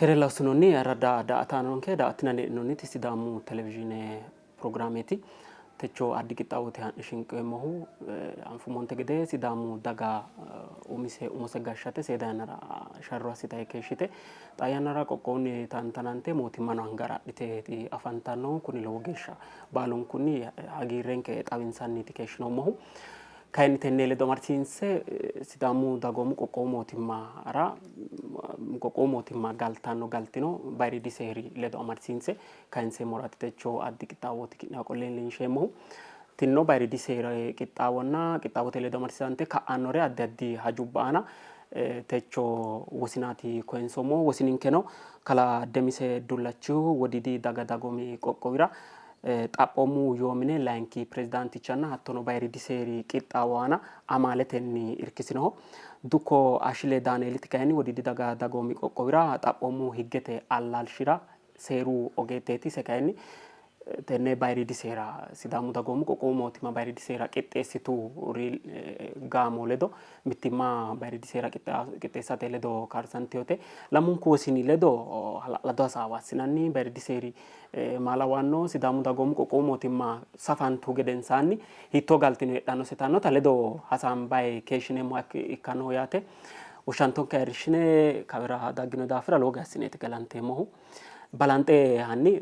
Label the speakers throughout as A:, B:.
A: Keere loossinoonni ayirradda daa''ataanonke daa''attinanni heedhinoonniti Sidaamu televizhiine pirogiraameeti. Techo addi qixxaawote haa'ne shinqeemmohu anfummonte gede Sidaamu daga umise umose gashshate seeda yannara sharro assitanni keeshshite xaa yannara qoqqowunni tantanante mootimmano angara adhiteeti afantannohu. Kuni lowo geeshsha baalunkunni hagiirrenke xawinsanniiti keeshshinoommohu. Kayinni tenne ledo amadisiinse Sidaamu dagoomu qoqqowu mootimmara qoqqowu mootimma galtanno galtino bayiriidi seeri ledo amadisiinse kayinseemmoraati techo addi qixxaawooti ki'newa qolle leellinsheemmohu. Tinino bayiriidi seeri qixxaawonna qixxaawote ledo amadisiisante ka'annore addi addi hajubba aana techo wosinaati koyinsoommohu. Wosininkeno kalaa Demise Dullachihu Wodiidi daga dagoomi qoqqowira Xaphoomu yoo mine layinki pirezidaantichanna hattono bayiriidi seeri qixxaawo aana amaaletenni irkisinoho. Dukko Ashile Daanieeliti kayinni Wodiidi daga dagoomi qoqqowira xaphoomu higgete allaalshira seeru ogeetteeti. Ise kayinni tenne bayiriidi seera Sidaamu dagoomu qoqqowu mootimma bayiriidi seera qixxeessituri gaamo ledo mittimma bayiriidi seera qixxeessate ledo karsantinote. Lamunku wosini ledo hala'lado hasaawa assinanni bayiriidi seeri Maa lawanno? Sidaamu Dagoomu Qoqqowu Mootimma safantu gedensaanni hiittoo galtino heedhannose yitannota ledo hasaambayi keeshshineemmoha ikkannoho yaate. Woshshantonke ayirrishshine kawira daggino daafira lowo geya assineeti galanteemmohu. Balanxe hanni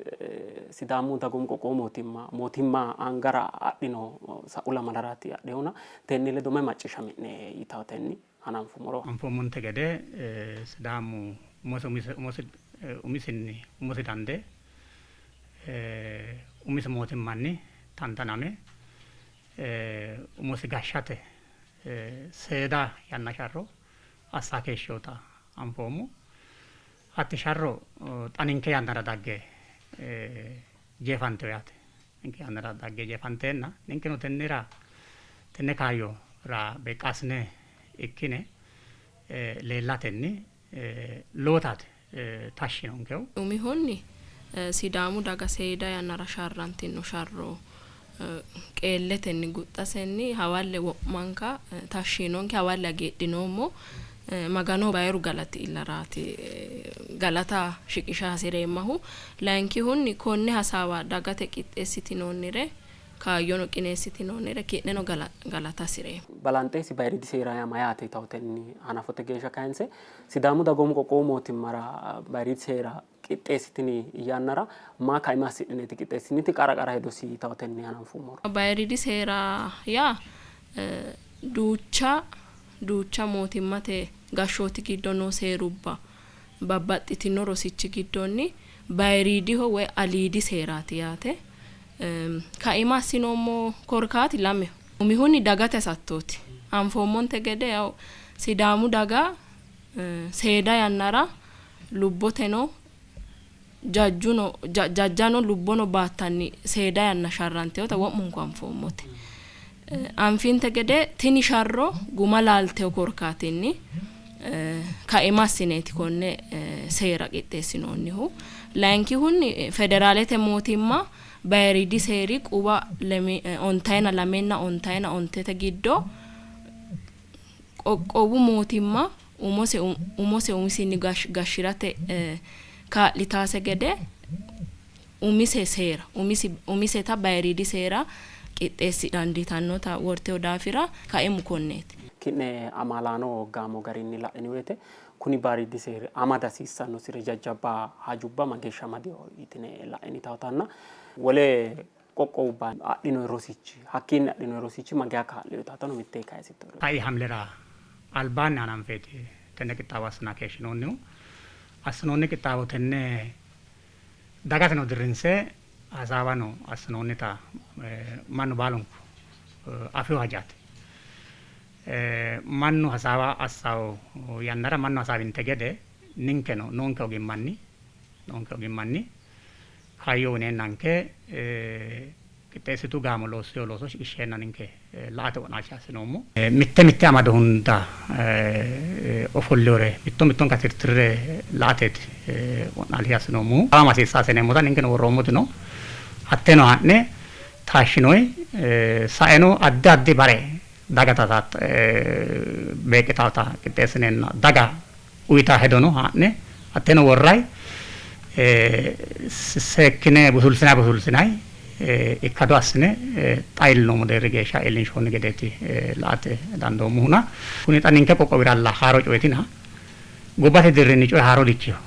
A: Sidaamu Dagoomu Qoqqowu Mootimma mootimma angara adhino sa'u lamalaraati adhinohuna tenne ledo mayi macciishshami'ne yitawotenni hananfummoro.
B: Anfoommonte gede Sidaamu umose umise umisinni umosi dandee umisi mootimmanni tantaname umosi gashshate seeda yanna sharro assa keeshshinota anfoommo. Hatti sharro xa ninke yannara dagge jeefantino yaate. Ninke yannara dagge jeefanteenna ninkeno tennera tenne kaayyora beeqqaasine ikkine leellatenni lowotaati tashshi yiinonkehu.
C: Umihunni, Sidaamu daga seeda yannara sharrantino sharro qeelletenni guxxasenni hawalle wo'manka tashshi yiinonke, hawalle hagiidhinoommo. Maganoho bayiru galati iillaraati galata shiqisha hasi'reemmahu. Layinkihunni, konne hasaawa dagate qixxeessitinoonnire, kaayyono qineessitinoonnire ki'neno galata hasi'reemma.
A: Balanxe isi bayiriidi seera yaa mayaate yitawotenni hanafote geeshsha kayinse Sidaamu Dagoomu Qoqqowu Mootimmara bayiriidi seera qixxeessitini yannara maa kaima assidhineeti qixxeessitiniti qara qara hedosi yitawotenni hananfummoro.
C: Bayiriidi seera yaa duucha duucha mootimmate gashshooti giddo noo seerubba babbaxxitino rosichi giddonni bayiriidiho woy aliidi seeraati yaate. Kaima assinoommo korkaati lameho. Umihunni dagate hasattooti. Anfoommonte gede yaw Sidaamu daga seeda yannara lubboteno jajjuno jajjano lubbono baattanni seeda yanna sharrantinota wo'munku anfoommote. Anfinte gede tini sharro guma laaltino korkaatinni kaima assineeti konne seera qixxeessinoonnihu. Layinkihunni federaalete mootimma bayiriidi seeri quwa ontayina lamenna ontayina ontete giddo qoqqowu mootimma umose umose umisinni gashshi'rate kaa'litaase gede umise seera umisi umiseta bayiriidi seera qixxeessi dandiitannota wortino daafira kaimu konneeti.
A: Ki'ne amaalaano gaamo garinni la'ini woyte kuni bayiriidi seeri amada hasiissannosire jajjabba hajubba mageeshsha amadino yitine la'initaotanna wole qoqqowubba adhinoyi rosichi hakkiinni adhinoyi rosichi mageya kaa'lino yitaatano mittee kayisittoro.
B: Sai Hamlera albaanni hananfeeti tenne qixxaawo assina keeshshinoonnihu. Assinoonni qixxaawo tenne dagateno dirrinse hasaawano assinoonnita mannu baalunku afino hajaati. Mannu hasaawa assanno yannara mannu hasaawinte gede ninkeno noonke ogimmanni noonke ogimmanni kaayyo uyneennanke qixxeessitu gaamo loossino looso shiqishsheenna ninke la''ate wo'naalsha assinoommo. Mitte mitte amado hunda ofollinore mitto mittonka tirtirre la''ateeti wo'naalsha assinoommohu. Hawa hasiissaase yineemmota ninkeno worroommoti no. Hatteno haa'ne taashshinoyi. Saeno addi addi bare daga beeqqitawota qixxeessineenna daga uytanno hedono haa'ne Hatteno worray seekkine busulsinay busulsinay ikkado assine xa iillinoommo deerri geeshsha iillinshoonni gedeeti la''ate dandoommohuna. Kuni xa ninke qoqqowiralla haaro coyeetina gobbate deerrinni coye haaro dikkino.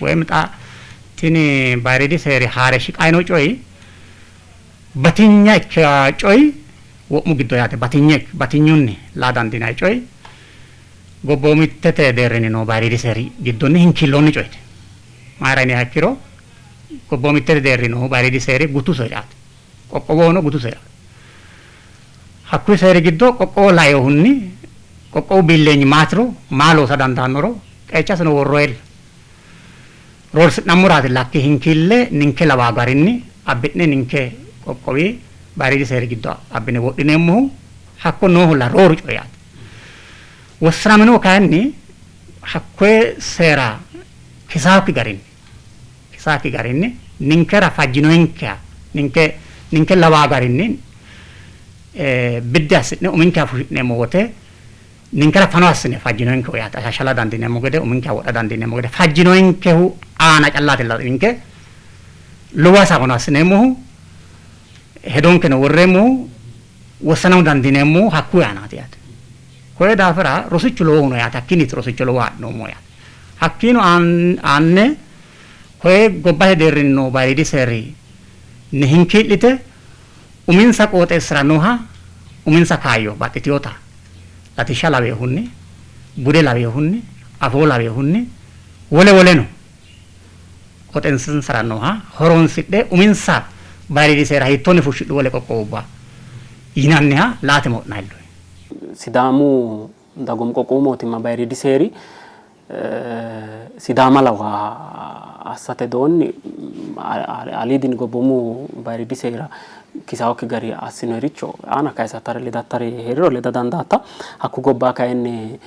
B: Woyim xa tini bayiriidi seeri haare shiqayino coyi batinya ikka coyi wo'mu giddo yaate batinye batinyunni laa dandiinanni coyi gobboomittete deerrinni noo bayiriidi seeri giddonni hinkiilloonni coyeeti. Mayira yiniha ikkiro gobboomittete deerri noohu bayiriidi seeri gutu seeraati. Qoqqowohono gutu seeraati. Hakkuyi seeri giddo qoqqowo lainohunni qoqqowu billeenyi maatiro maa loosa dandaannoro qeechasino worroyilla. Roorsi'nammoraati lakki hinkiille ninke lawaa garinni abbi'ne ninke qoqqowi bayiriidi seeri giddo abbine wodhineemmohu hakko noohulla rooru coyi yaate. Wossanaminohu kayinni hakkoye seera kisaakki garinni kisaakki garinni ninkera fajjinoyinkeha ninke ninke lawaa garinni biddi assi'ne uminkeha fushi'neemmo wote ninkera fano assine fajjinoyinkehu yaate ashashala dandiineemmo gede uminkeha wodha dandiineemmo gede fajjinoyinkehu aana callaati ninke lowo hasaawono assineemmohu hedonkeno worreemmohu wossanamo dandiineemmohu hakkuyi aanaati yaate. Koye daafira rosichu lowohu no yaate hakkiinniiti rosicho lowo adhinoommo yaate. Hakkiino aanne koye gobbate deerrinni noo bayiriidi seeri ni hinkii'lite uminsa qooxeessira nooha uminsa kaayyo baxxitinota latishsha lawinohunni bude lawinohunni afoo lawinohunni wole woleno qooxeessinsara nooha horonsidhe uminsa bayiriidi seera hiittoonni fushshidhu wole qoqqowubba yinanniha laate mo'naallo.
A: Sidaamu dagoomu qoqqowu mootimma bayiriidi seeri Sidaama lawa assate doonni aliidini gobboomu bayiriidi seera kisaawokki gari assinoricho aana kayisattare ledattare heeriro leda dandaatta. Hakku gobba kayinni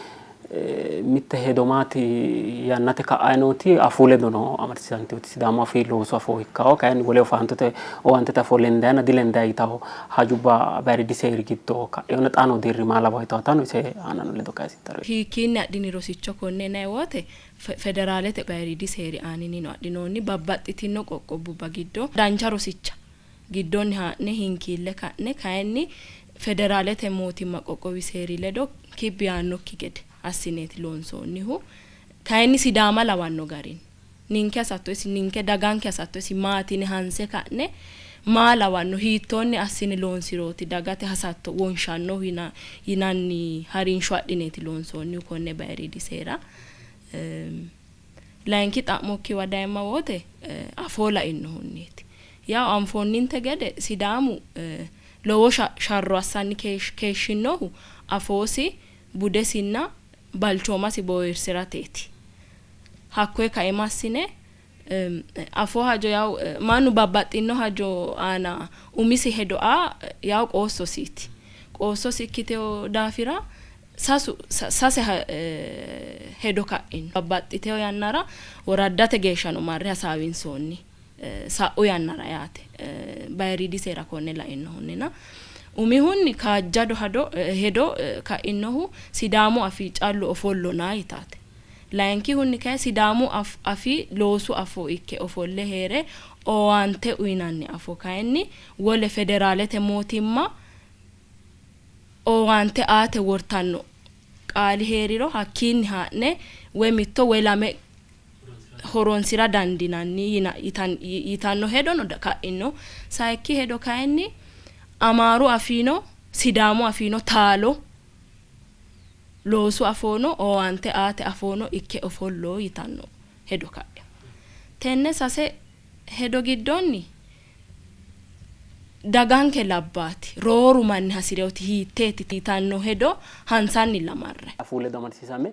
A: mitte hedo maati yannate ka'ayi nooti afuu ledo no amadisiisantinoti Sidaamu afii loosu afoo ikkawo kayinni wole owaantete owaantete afoo lendayanna dilendayi yitawo hajubba bayiriidi seeri giddo ka'inona xa noo deerri maa lawawo yitawotano ise aanano ledo kayisittaro.
C: Hiikkiinni adhini rosicho konne yinanni wote federaalete bayiriidi seeri aaninnino adhinoonni babbaxxitino qoqqowubba giddo dancha rosicha giddonni haa'ne hinkiille ka'ne kayinni federaalete mootimma qoqqowi seeri ledo kibbi yaannokki gede assineeti loonsoonnihu. Kayinni Sidaama lawanno garinni ninke hasatto isi ninke daganke hasatto isi maati yine hanse ka'ne maa lawanno hiittoonni assine loonsirooti dagate hasatto wonshannohu yinanni harinsho adhineeti loonsoonnihu konne bayiriidi seera. Layinki xa'mokkiwa dayimma wote afoo lainohunniiti. Yaw anfoonninte gede Sidaamu lowo sharro assanni keeshshinohu afoosi budesinna balchoomasi boowirsirateeti. Hakkoye kaima assine afoo hajo yaw mannu babbaxxino hajo aana umisi hedo aa yaw qoossosiiti. Qoossosi ikkitewo daafira sasu sase hedo ka'ino. Babbaxxitewo yannara woraddate geeshshano marre hasaawinsoonni sa'u yannara yaate bayiriidi seera konne lainohunnina umihunni kaajjado hado hedo ka'inohu Sidaamu afii callu ofollona yitaate. Layinkihunni kayi Sidaamu afii loosu afoo ikke ofolle heere owaante uyinanni afoo kayinni wole federaalete mootimma owaante aate wortanno qaali heeriro hakkiinni haa'ne woy mitto woy lame horonsira dandiinanni yitanno hedono ka'ino. Sayikki hedo kayinni Amaaru afiino Sidaamu afiino taalo loosu afoono owaante aate afoono ikke ofollo yitanno hedo ka'ino. Tenne sase hedo giddonni daganke labbaati rooru manni hasireoti hiitteeti yitanno hedo hansanni lamarre.
A: Afuu ledo amadisiisame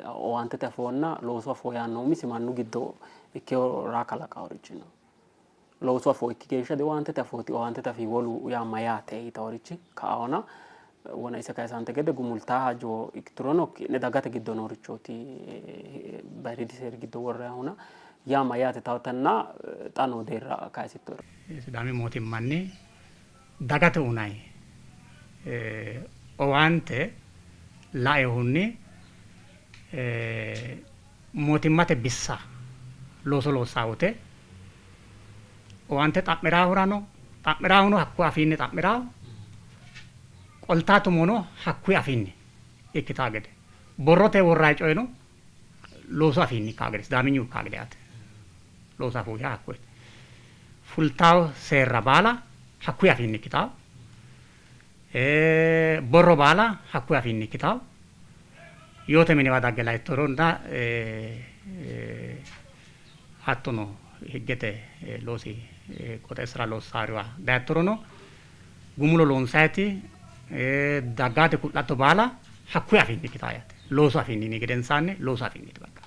A: owaantete afoonna loosu afoo yaanno umisi mannu giddo ikkewo raa kalaqaworichi no. Loosu afoo ikki geeshsha owaantete afooti owaantete afii wolu yaa mayyaate yitaworichi ka'awona wona ise kayisante gede gumultaa hajo ikkiturono ki'ne dagate giddo noorichooti bayiriidi seeri giddo worrayihuna yaa mayyaate tawtanna xa noo deerra kayisitto.
B: Sidaami mootimmanni dagate unayi owaante lainohunni Mootimmate bissa looso loossaa wote owaante xa'miraahurano xa'miraahuno hakkuyi afiinni xa'miraahu, qoltaa tumono hakkuyi afiinni ikkitaa gede, borrote worrayi coyino loosu afiinni ikkaa gede, Sidaaminyu ikkaa gede yaate. Loosu afuu yaa hakkoyeti. Fultawo seerra baala hakkuyi afiinni ikkitawo. Borro baala hakkuyi afiinni ikkitawo. Yoote miniwa dagge laittoronna hattono higgete loosi qooxeessira loossaariwa dayittorono gumulo loonsayiti daggaate ku'latto baala hakkuyi afiinni ikkitawo yaate. Loosu afiinni yini gedensaanni loosu afiinniiti bakka.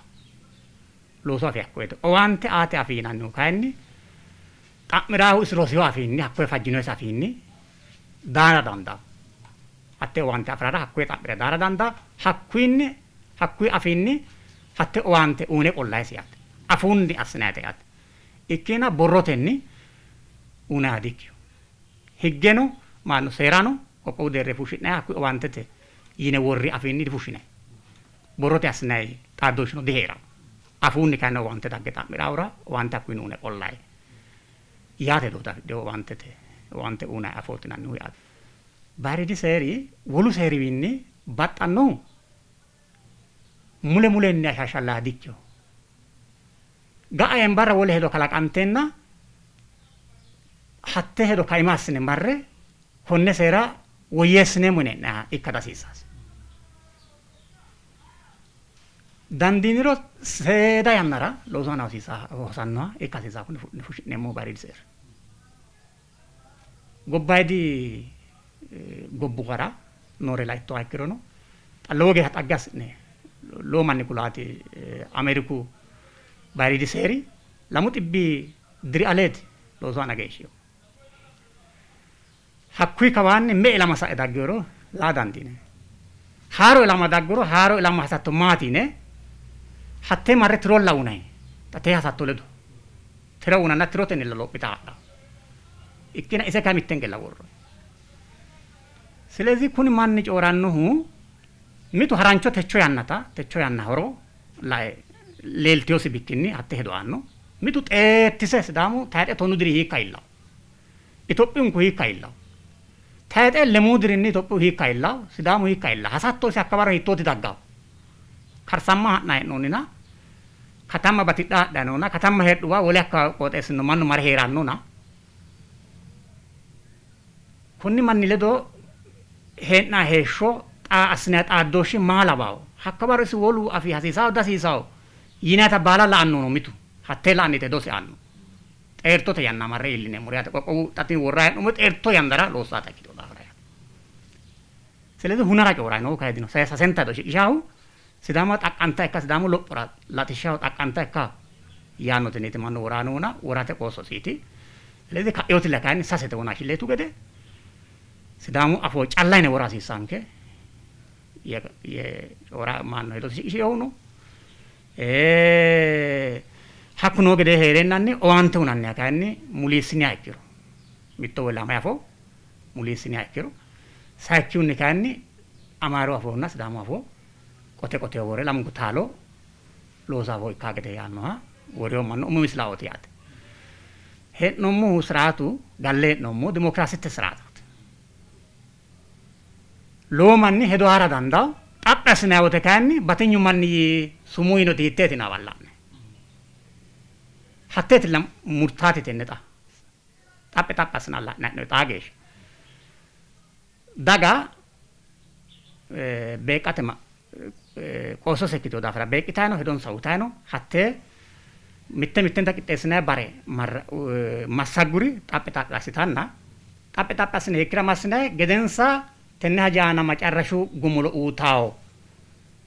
B: Loosu afii hakkoyeti. Owaante aate afii yinannihu kayinni xa'miraahu isi rosino afiinni hakkoye fajjinosi afiinni daara dandaanno. Hatte owaante afi'rara hakkoye xa'mire daara dandaanno. Hakkuyinni hakkuyi afiinni hatte owaante uyine qollayisi yaate. Afuunni assinayite yaate. Ikkina borrotenni uyinanniha dikkino. Higgeno maano seerano qoqqowu deerre fushshi'nayi hakkuyi owaantete yine worri afiinni difushshinayi. Borrote assinayi xaaddooshshino dihee'ranno. Afuunni kayinni owaante dagge xa'mi'raahura owaante hakkuyi uyine qollayi yaate hedooti afidhino owaantete owaante uyinayi afooti yinannihu yaate. Bayiriidi seeri wolu seeriwiinni baxxannohu mule mulenni ashashshallaha dikkino. Ga'a eembarra wole hedo kalaqanteenna hatte hedo kaima assine marre konne seera woyyeessineemmo yine e'nayiha ikka dihasiissanno. Dandiiniro seeda yannara loosu aana hosannoha ikka hasiissanno kuni fushshi'neemmohu bayiriidi seeri. Gobbayidi gobbuwara noore laittoha ikkirono xa lowo geeshsha xagge assi'ne lowo manni kulaati Ameeriku bayiriidi seeri 200 diri aleeti loosu aana geeshshihu. Hakkuyi kawaanni me''e ilama sa'e daggeworo laa dandiinanni. Haaro ilama dagguro haaro ilama hasatto maati yine hattee marre tirolla uyinanni. Xa tee hasatto ledo tiro uyinanna tirotennilla lophita hadhanno. Ikkina ise kayi mittengella worroonni. Silezi kuni manni coyi'rannohu mitu harancho techo yannata techo yanna horo lae leeltinosi bikkinni hatte hedo aanno. Mitu xeertise Sidaamu tayixe 10 diri hiikka iillawo? Itophiyunku hiikka iillawo? Tayixe 6 dirinni Itophiyu hiikka iillawo? Sidaamu hiikka iillawo? Hasattosi hakka barra hiittooti daggawo? Karsamma ha'nayi hee'noonnina katamma batidha hadhayi noona katamma heedhuwa wole hakka qooxeessino mannu mare hee'rannona konni manni ledo hee'nayi heeshsho xaa assinayi xaaddooshshi maa lawawo? Hakka waro isi wolu afii hasiisawo dihasiisawo yinayita baala la'annono mitu hattee la'anniti hedosi aanno. Xeertote yanna marre iillineemmori yaate. Qoqqowu xa tini worrayi hee'noommo xeerto yannara loossaata ikkitino daafira yaate. Silezi hunara coyi'rayi noohu kayi dino. Sasenta hedo shiqishaahu Sidaama xaqqanta ikka Sidaamu lophora latishshaho xaqqanta ikka yaannotenniiti mannu woraa noona worate qoossosiiti. Silezi ka'eyootilla kayinni sasete wonaashshi leetu gede Sidaamu afoo calla yine wora hasiissanke yee coyi'ra maanno hedosi shiqishinohu no. Hakku noo gedee hee'reennanni owaante uyinanniha kayinni muliissiniha ikkiro mitto woyi lame afoo muliissiniha ikkiro sayikkihunni kayinni Amaaru afoonna Sidaamu afoo qote qoteho wore lamunku taalo loosu afoo ikkaa gede yaannoha worino mannu umi misilaooti yaate. Hee'noommohu siraatu galle hee'noommohu dimokiraasitte siraataati. Lowo manni hedo haara dandawo. Xaphi assinanni wote kayinni batinyu manni sumuu yiinoti hiitteeti yinanni Hatteetilla murtaati tenne xa. Xaphi xaphi assinanni la'nanni hee'noonni xaa geeshsha. Daga beeqqate qoossose ikkitino daafira beeqqitayi no, hedonsa uyitayi no. Hattee mitte mittenta qixxeessinanni bare massagguri xaphi xaphi assitanna xaphi xaphi assine hiikkira massinanni gedensa tenne haja aana macarrashu gumulo uyitawo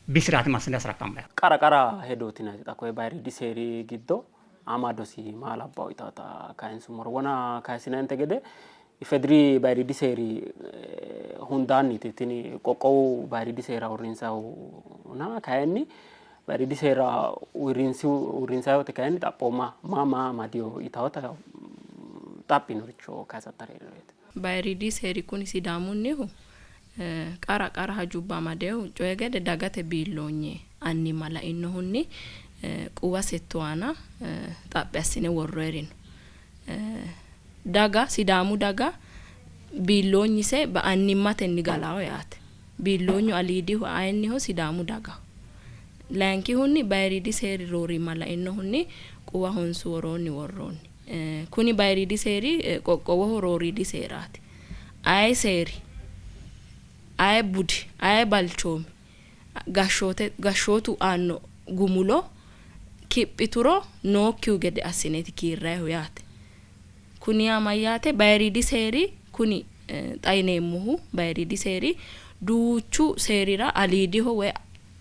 B: bisiraati massine asrakkambayihu.
A: Qara qara hedooti yinanniti xa koye bayiriidi seeri giddo amadosi maa labbawo yitawota kayinsummoro wona kayissinanninte gede IFEDIRI bayiriidi seeri hundaanniiti tini qoqqowu bayiriidi seera uurrinsayiihuna kayinni bayiriidi seera uurrinsayi wote kayinni xaphooma maa maa amadiyo yitawota xaphinoricho kayisattara hee'riro.
C: Bayiriidi seeri kuni Sidaamunnihu qara qara hajubba amadehu coyi gede dagate biilloonye annimma lainohunni Quwa settu aana xaphi assine worroyiri no. Daga, Sidaamu daga biilloonyise annimmatenni galawo yaate. Biilloonyu aliidihu ayinniho? Sidaamu dagaho. Layinkihunni bayiriidi seeri roorrimma lainohunni quwa honsu woroonni worroonni. Kuni bayiriidi seeri qoqqowoho rooriidi seeraati. Aye seeri, aye budi, aye balchoomi gashshoote gashshootu aanno gumulo kiphituro nookkihu gede assineeti kiirrayihu yaate. Kuni yaa mayyaate? Bayiriidi seeri kuni xa yineemmohu bayiriidi seeri duuchu seerira aliidiho woy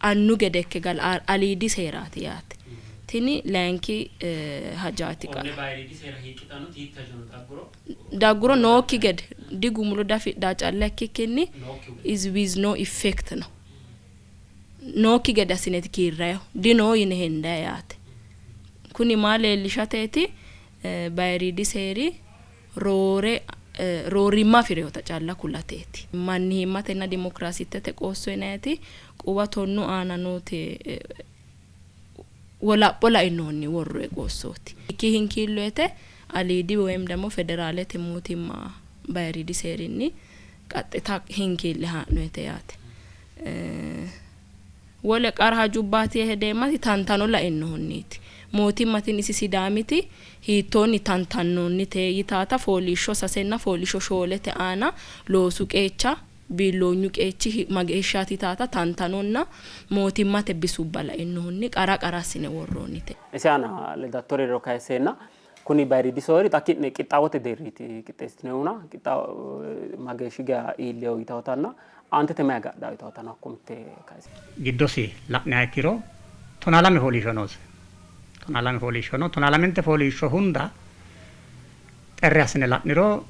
C: annu gede ikke gala aliidi seeraati yaate. Tini layinki hajaati.
A: Konne bayiriidi seera hiiqqitannoti hiitti hajono dagguro
C: Dagguro nookki gede digumulo dafidhaa calla ikkikkinni
A: nookkihu gede.
C: is with no effect no. Nookki gede assineeti kiirrayihu. Dinoo yine hendayi yaate. Kuni maa leellishateeti? Bayiriidi seeri roore roorrimma afi'rinota calla kulateeti. Mannihimmatenna dimokiraasittete qoosso yinayiti quwa 10 aana noote wolapho lainohunni worroyi qoossooti. Ikki hinkiilloyete aliidi woyim ደግሞ federaalete mootimma bayiriidi seerinni qaxxita hinkiille haa'noyite yaate. Wole qara hajubbaati yee hedeemmati tantano lainohunniiti. Mootimma tini isi Sidaamiti hiittoonni tantannoonnite yitaata fooliishsho 3nna fooliishsho 4te aana loosu qeecha biilloonyu qeechi mageeshshaati yitaata tantanonna mootimmate bisubba lainohunni qara qara assine worroonnite.
A: Isi aana ledattorero kayisseenna kuni bayiriidi seeri xa ki'ne qixxaawote deerriiti qixxeessitinohuna qixxaawo mageeshshi geya iilleyo yitawotanna aantete mayi agadhawo yitawotano hakko mitte kayise.
B: Giddosi la'niha ikkiro 12 fooliishsho noose. 12 fooliishsho no. Tonaa lamente fooliishsho hunda xerri assine la'niro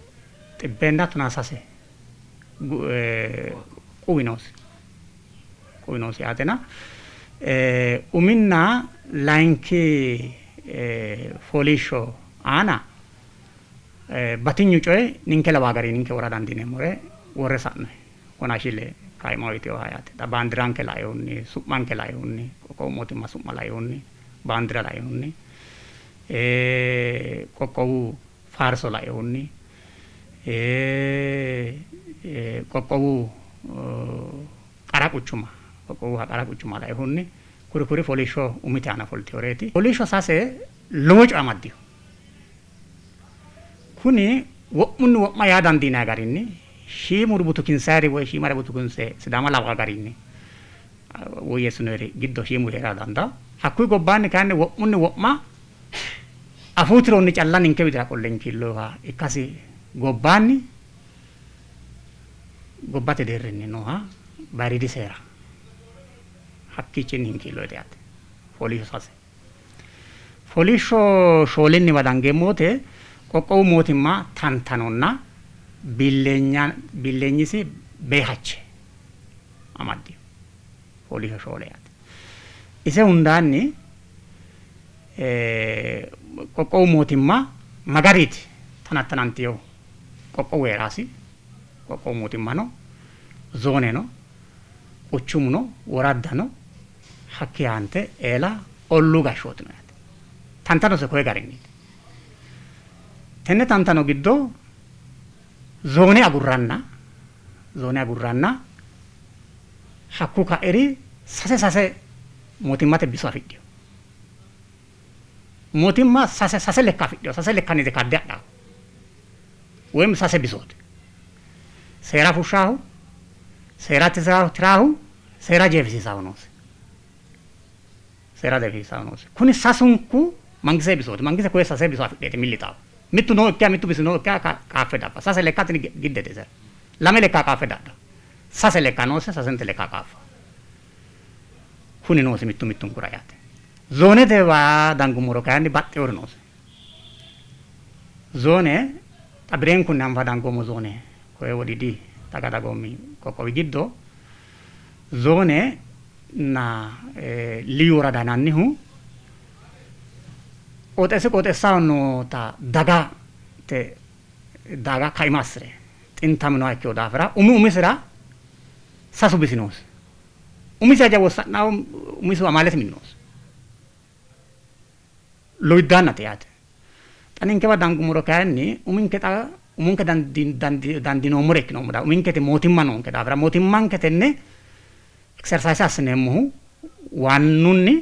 B: 113 quwi noosi. Quwi noosi yaatena uminna layinki fooliishsho aana batinyu coyi ninke lawa gari ninke wora dandiineemmore worre sa'noyi. Wonashile kaima uyiteyoha yaate. Xa baandiranke lainohunni, su'manke lainohunni, qoqqowu mootimma su'ma lainohunni, baandira lainohunni, qoqqowu faarso lainohunni, qoqqowu qara quchuma, qoqqowuha qara quchuma lainohunni kuri kuri fooliishsho umite aana fulteyoreeti. Fooliishsho 6 lowo coye amaddino. Kuni wo'munni wo'ma yaa dandiinanni garinni shiimuri butukinsayiri woy shiimare butukinse Sidaama lawa garinni woyyeessinoyiri giddo shiimuri hee'ra dandawo. Hakkuyi gobbaanni kayinni wo'munni wo'ma afuu tironni calla ninke widira qolle hinkiilloha ikkasi gobbaanni gobbate deerrinni nooha bayiriidi seera hakkiichinni hinkiilloyite yaate. Fooliishsho 6. Fooliishsho 4nniwa dangeemmo wote qoqqowu mootimma tantanonna billeenyisi beehache amaddino. Fooliishsho 4 yaate. Ise hundaanni qoqqowu mootimma magariiti tanattanantiyohu qoqqowu heerasi, qoqqowu mootimmano, zooneno, quchumuno, woraddano, hakki aante eela olluu gashshootino yaate. Tantanose koye garinniiti. Tenne tantano giddo zoone agurranna hakku ka'iri sase sase mootimmate biso afidhino. Mootimma sase sase lekka afidhino. Sase lekkanni kadde adhaho. Woyim sase bisooti. Seera fushshahu, seera tirahu, seera jeefisiisahu noosi. Seera jeefisiisahu noosi. Kuni sasunku mangise bisooti. Mangise koye sase biso afidheeti millitahu. Mittu nookkiha, mittu bisi nookkiha qaaffe dabba. Sase lekka tini giddete isera. Lame lekka qaaffe dadha. Sase lekka noose, sasente lekka qaaffa. Kuni noosi mittu mittunkura yaate. Zoonete waa dangummoro kayinni baxxewori noose. Zoone xa bireenkunni anfa dangoommo zoone koye wodiidi daga dagoomi qoqqowi giddo zoone na liyu worada yinannihu qooxeessi qooxeessaho noota dagate daga kaima assire xintaminoha ikkino daafira umi umisira sasu bisi noosi. Umisi haja wossa'nahu umisihu amaalete mini noosi. Lowiddaannate yaate. Xa ninkewa dangummoro kayinni uminke xa umonke dandiinoommore ikkinoommo daafira, uminketi mootimma noonke daafira, mootimmanke tenne exercise assineemmohu waannunni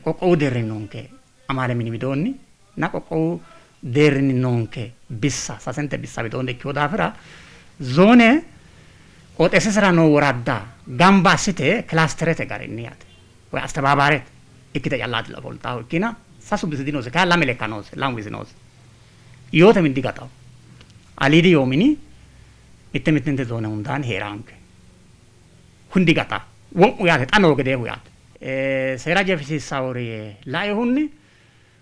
B: qoqqowu deerrinni noonke amaale mini widoonni na qoqqowu deerrinni noonke bissa sasente bissa widoonni ikkino daafira, zoone qooxeessisera noo woradda gamba assite kilaasterete garinni yaate woy astebaabaarete ikkite callaati ofoltaahu ikkina, sasu bisi dinose, kayi lame lekka noose, lamu bisi noose. Yoote mini digaxawo. Aliidi yoo mini mitte mittente zoone hundaanni hee'raanke. Kuni digaxa. Wo'mu yaate, xa noo gedeehu yaate. Seera jeefisiissawori lainohunni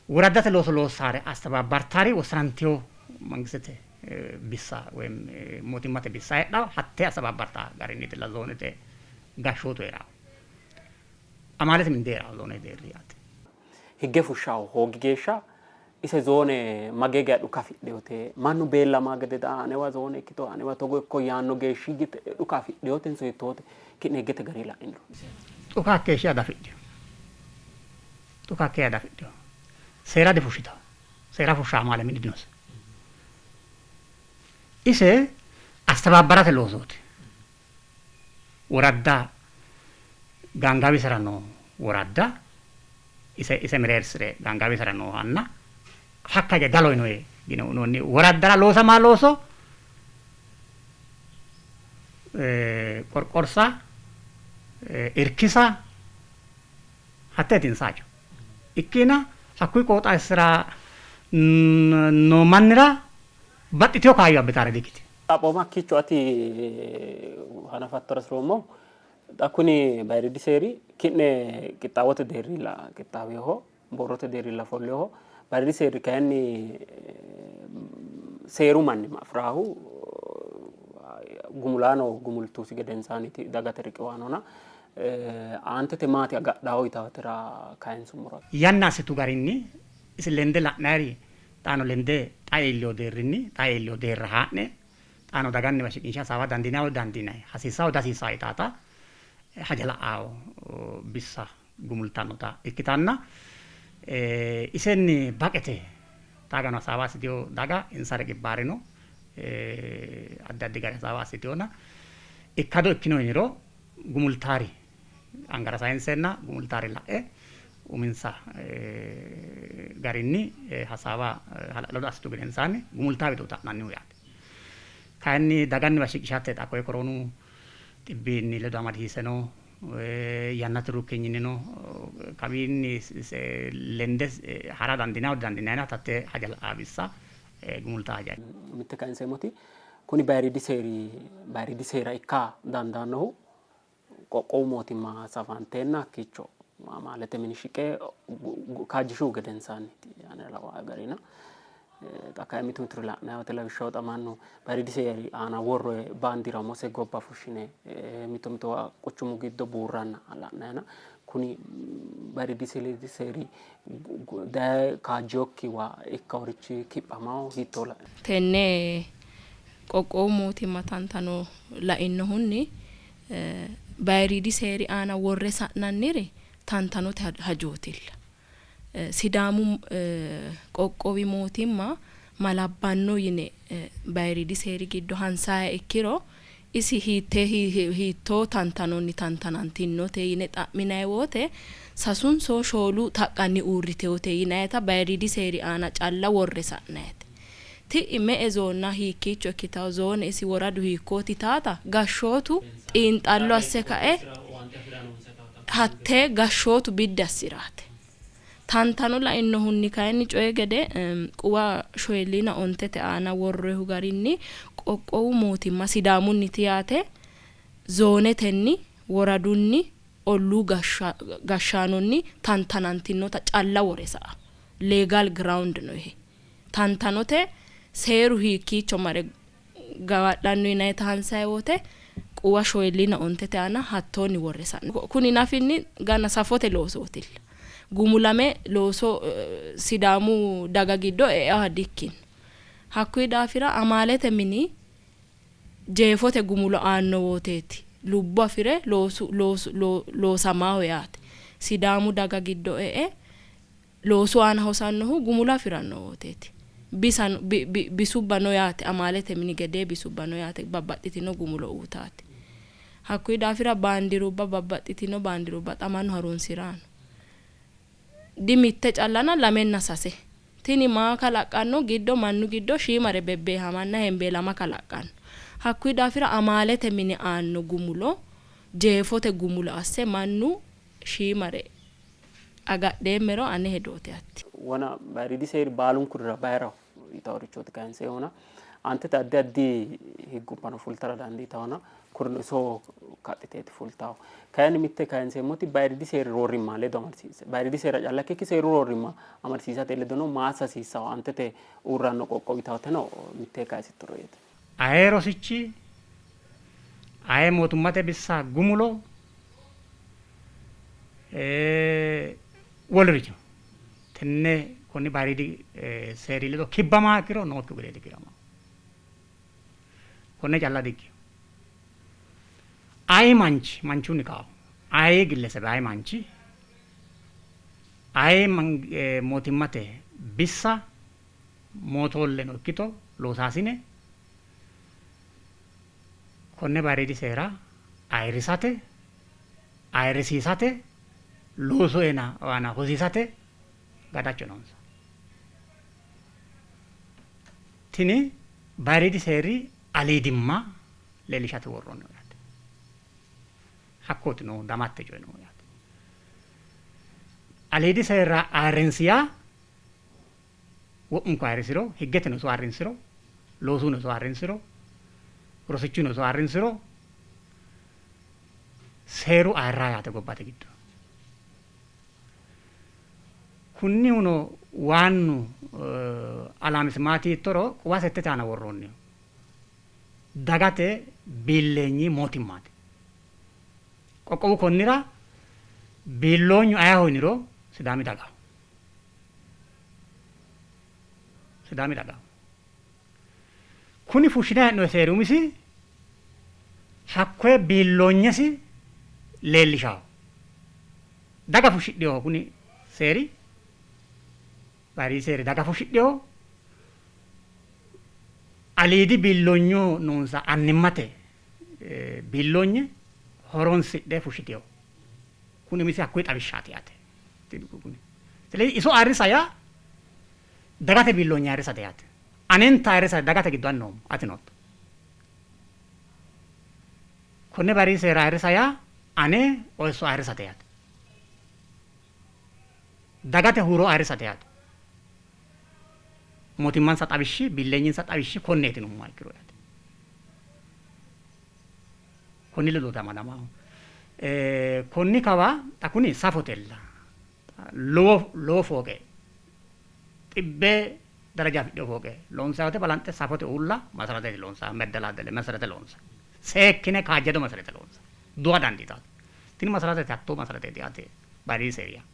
B: woraddate looso loossaare astebaabbartaari wossanantino mangistete bissa woy mootimmate bissa heedhawo, hattee astebaabbartaa garinniitilla zoonete gashshootu hee'rawo. Amaalete mini dihee'rawo zoonete deerri yaate.
A: Higge fushshawo hoogi geeshsha ise zoone magee geya dhuka afidhinote? Mannu beellama gede daa anewa zoone ikkito anewa togo ikko yaanno geeshshi dhuka afidhinotenso hiittoote? Ki'ne higgete gari la'iniro.
B: Dhuka hakkeeshshiha diafidhino. Dhuka hakkeeshshiha diafidhino. Seera difushshitawo. Seera fushsha amaale mini dinose. Ise astebaabbarate loosooti. Woradda gaangaawisera noo woradda ise ise mereersire gaangaawisera noohanna hakka hige galo yinoyi yine uyinoonni woraddara loosamaa looso qorqorsa, irkisa hatteeti insa hajo. Ikkina hakkuyi qooxeessira noo mannira baxxitino kaayyo abbitaare dikkitino.
A: Xaphooma hakkiicho ati hanafattora hasiroommohu, xa kuni bayiriidi seeri ki'ne qixxaawote deerrilla qixxaaweho, borrote deerrilla ofolleho. Bayiriidi seeri kayinni seeru mannimma afi'rahu gumulaano gumultusi gedensaaniti dagate riqiwaanona, aantete maati agadhaho yitaatera kayinsummoro.
B: Yanna assitu garinni isi lende la'nayiri xaano lende xa iillino deerrinni xa iillino deerra haa'ne xaano daganniwa shiqinshe hasaawa dandiinanni woy didandiinanni, hasiissawo dihasiissawo yitaata haja la'awo bissa gumultannota ikkitanna, isenni baqete xaagano hasaawa assitino daga insa riqibbaarino addi addi gari hasaawa assitinona, ikkado ikkino yiniro gumultaari angara sayinsenna gumultaari la'e uminsa garinni hasaawa hala'lado assitu gedensaanni gumultaa widooti ha'nannihu yaate. Kayinni daganniwa shiqishate xa koye koroonu xibbinni ledo amadisiiseno yannate ruukkinyinino kawiinni lende hara dandiinanni didandiinannina hatte haja la'aa bissa gumultaa haja.
A: Mitte kayinseemmoti kuni bayiriidi seeri bayiriidi seera ikka dandaannohu qoqqowu mootimma safanteenna hakkiicho amaalete mini shiqe kaajjishuhu gedensaanniiti ane lawa garina. Xa kayi mitu mituri la'nanni woyte lawishshaho xa mannu bayiriidi seeri aana worroyi baandiira umose gobba fushshine mito mitowa quchumu giddo buurranna la'nayina, kuni bayiriidi seeri daye kaajjiyokkiwa ikkaworichi kiphamawo hiittoo la'e?
C: Tenne qoqqowu mootimma tantano lainohunni bayiriidi seeri aana worre sa'nanniri tantanote hajootilla. Sidaamu qoqqowi mootimma malabbanno yine bayiriidi seeri giddo hansaaya ikkiro, isi hiittee hiittoo tantanonni tantanantinote yine xa'minanni wote sasunso shoolu taqqanni uurriteyote yinayita bayiriidi seeri aana calla worre sa'nayite. Ti'i me''e zoonna hiikkiicho ikkitawo, zoone isi woradu hiikkooti taata gashshootu xiinxallo asse kae hattee gashshootu biddi assiraate. Tantano lainohunni kayinni coyi gede quwa shoyilliina ontete aana worroyihu garinni qoqqowu mootimma Sidaamunniti yaate zoonetenni, woradunni, olluu gashshaanonni tantanantinota calla wore sa'a. Legal ground no ihe. Tantanote seeru hiikkiicho mare gawadhanno yinayita hansayi wote quwa shoyilliina ontete aana hattoonni worre sa'no. Kuni nafinni gana safote loosootilla. Gumulame looso Sidaamu daga giddo eaha dikkino. Hakkuyi daafira amaalete mini jeefote gumulo aanno woteeti lubbo afire loosu loosamaaho yaate. Sidaamu daga giddo e''e Loosu aana hosannohu gumulo afi'ranno woteeti. Bisano bisubba no yaate, amaalete mini gedee bisubba no yaate, babbaxxitino gumulo uutaati. Hakkuyi daafira baandirubba babbaxxitino baandirubba xa mannu harunsi'raano. Di mitte callana lamenna sase. Tini maa kalaqqanno? Giddo mannu giddo shiimare bebbeehamanna hembeelama kalaqqanno. Hakkuyi daafira amaalete mini aanno gumulo jeefote gumulo asse mannu shiimare agadheemmero ane hedooti hatti.
A: Wona bayiriidi seeri baalunkurira bayiraho yitaworichooti kayinseehuna aantete addi addi higgubbano fultara dandiitawona kurino iso kaxxiteeti fultawo. Kayinni mitte kayinseemmoti bayiriidi seeri roorrimma ledo amadisiisse bayiriidi seera calla ikkikki seeru roorrimma amadisiisate ledono maa assa hasiissawo aantete uurranno qoqqowi yitawoteno mittee kayisittoro yeeti.
B: Aye rosichi, aye mootummate bissa gumulo, wolurichino tenne konni bayiriidi seeri ledo kibbamaha ikkiro nookkihu gedeeti kiiramahu. Konne calla dikkino. Ayi manchi manchunni kao ayi gillesebe ayi manchi ayi mootimmate bissa mootoolleno ikkito loosaasine konne bayiriidi seera ayirrisate, ayirrisiisate, loosu aana hosiisate gadacho noonsa. Tini bayiriidi seeri aliidimma leellishate worroonniho yaate. Hakkooti noohu damatte coyi noohu yaate. Aliidi seera ayirrinsi yaa wo'munku ayirrisiro, higgeteno iso ayirrinsiro, loosuno iso ayirrinsiro, rosichuno iso ayirrinsiro seeru ayirraa yaate gobbate giddo. Kunnihuno waannu alaamisi maati yittoro quwa settete aana worroonniho. Dagate biilleenyi mootimmaati. Qoqqowu konnira biilloonyu ayeho yiniro Sidaami dagaho. Sidaami dagaho. Kuni fushshine hee'noonni seeri umisi hakkoye biilloonyesi leellishawo. Daga fushshidhinoho kuni seeri, bayiriidi seeri daga fushshidhinoho. Aliidi biilloonyu noonsa annimmate biilloonye horonsidhe fushshitinoho. Kuni umisi hakkuyi xawishshaati yaate. ስለዚህ iso ayirrisa yaa dagate biilloonye ayirrisate yaate. Anenta ayirrisate dagate giddo ani noommo, ati nootto. Konne bayiriidi seera ayirrisa yaa ane ooso ayirrisate yaate. Dagate huuro ayirrisate yaate. Mootimmansa xawishshi, biilleenyinsa xawishshi konneeti yinummoha ikkiro yaate. Konni ledooti amadamaahu. Konni kawa xa kuni safotella. Lowo lowo fooqe xibbee daraja afidhino fooqe loonsanni woyte balanxe safote uulla masarateeti loonsannihu meddelaadele meserete loonsanni. Seekkine kaajjado meserete loonsanni. Duha dandiitanno. Tini masaratete hattoo masarateeti yaate bayiriidi seeri yaa.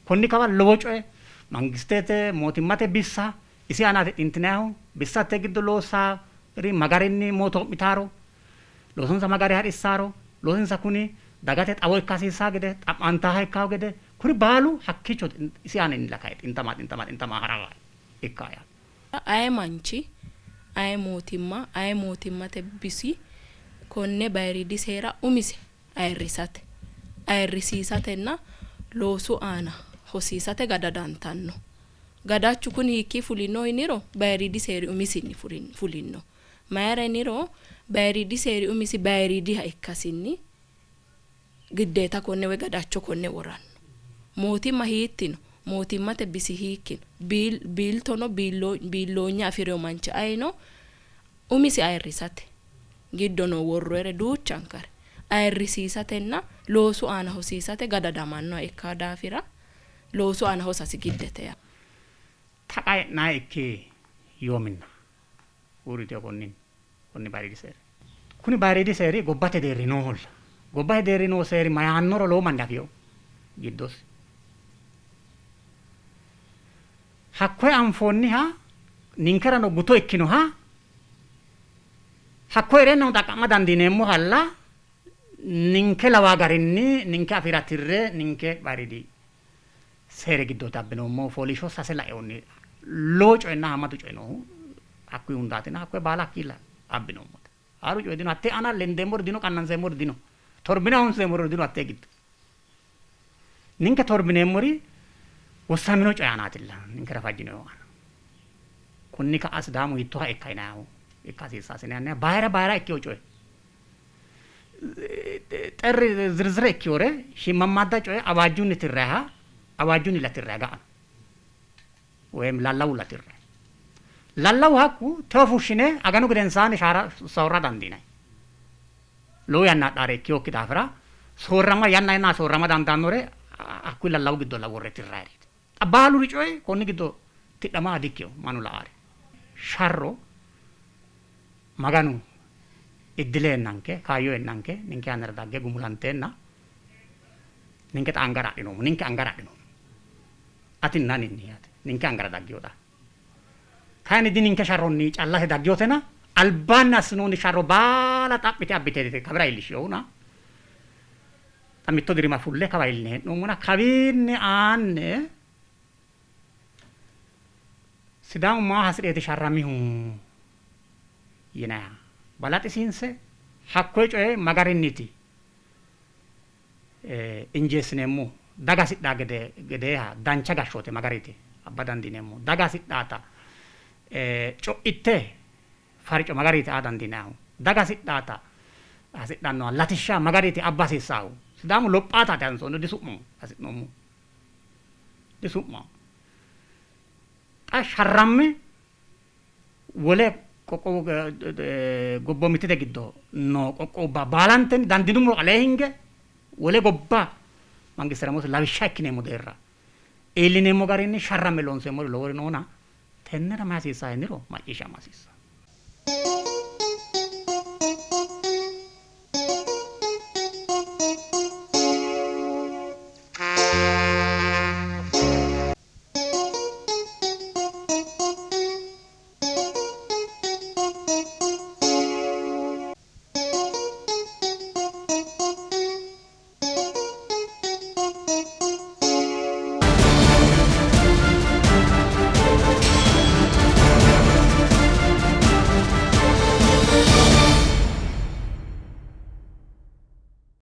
B: Konni kawa lowo coye mangistete mootimmate bissa isi aanaati xintinannihu bissate giddo loossari ma garinni mootoo'mitaaro loosonsa ma gari ha'rissaaro loosinsa kuni dagate xawo ikka hasiissaa gede xa'mantaaha ikkawo gede kuri baalu hakkiicho isi aaninni kae xintama xintama xintama harawa ikka yaate.
C: Aye manchi, aye mootimma, aye mootimmate bisi konne bayiriidi seera umise ayirrisate, ayirrisiisatenna loosu aana hosiisate gadadantanno. Gadachu kuni hiikkii fulino yiniro bayiriidi seeri umisinni fulino. Mayira yiniro bayiriidi seeri umisi bayiriidiha ikkasinni giddeeta konne woy gadacho konne woranno. Mootimma hiittino, mootimmate bisi hiikkino, biiltono biilloonye afi'rino manchi ayino umisi ayirrisate giddo noo worroyere duuchankare ayirrisiisatenna loosu aana hosiisate gadadamannoha ikka daafira loosu aana hosasi giddete yaa.
B: Taqa e'nanni ikki yoominna uurritino konni konni bayiriidi seeri. Kuni bayiriidi seeri gobbate deerri nooholla. Gobbate deerri noo seeri mayaannoro lowo manni afino giddosi. Hakkoye anfoonniha ninkerano guto ikkinoha hakkoye hee'reennano xaqqa'ma dandiineemmohalla ninke lawaa garinni ninke afiira tirre ninke bayiriidi Seeri giddooti abbinoommohu. Fooliishsho sase lainohunni lowo coyinna haammatu coyi noohu hakkuyi hundaatina hakkoye baala hakkiilla abbinoommote. Haaru coyi dino, hattee aana lendeemmori dino, qannanseemmori dino, torbine honseemmori dino hattee giddo. Ninke torbineemmori wossamino coyi aanaatilla ninkera fajjinoyihu aana. Kunni ka'a Sidaamu hiittooha ikka yinannihu ikka hasiissaasi yinanniha bayira bayira ikkino coye xerri zirzire ikkinore shiimmammaadda coye awaajjunni tirrayiha awaajjunnilla tirrayi ga'ano woyim lallawulla tirrayi. Lallawu hakku tewo fushshine aganu gedensaanni shaara soorra dandiinanni. Lowo yanna adhaare ikkinokki daafira soorrama yanna yanna soorrama dandaannore hakkuyi lallawu giddolla worre tirrayireeti. Xa baaluri coyi konni giddo tidhama dikkino mannu la''aari. Sharro Maganu iddile eennanke, kaayyo eennanke ninke yannara dagge gumulanteenna ninke xa angara adhinoommo, ninke angara adhinoommo. Atinna aninni yaate ninke angara daggino xa. Kayinni di ninke sharronni callate dagginotena albaanni assinoonni sharro baala xa'mite abbite kawira iillishshinohuna xa mitto dirima fulle kawa iilline hee'noommona kawiinni aane Sidaamu maa hasi'reeti sharramihu yinanniha balaxisiinse hakkoye coye ma garinniiti injeessineemmohu? Daga hasidhaa gedeeha dancha gashshoote ma garinniiti abba dandiineemmohu? Daga hasidhaata co'itte farco ma garinniiti aa dandiinannihu? Daga hasidhaata hasidhannoha latishsha ma garinniiti abba hasiissaahu? Sidaamu lophaataati hansoonnihu, disu'maho hasi'noommohu, disu'maho. Xa sharramme wole qoqqowu gobboomittete giddo noo qoqqowubba baalantenni dandiinummoro alee hinge wole gobba mangistera lawishsha ikkineemmo deerra iillineemmo garinni sharramme loonseemmori lowori noona tennera mayi hasiissanno yiniro macciishshama hasiissanno.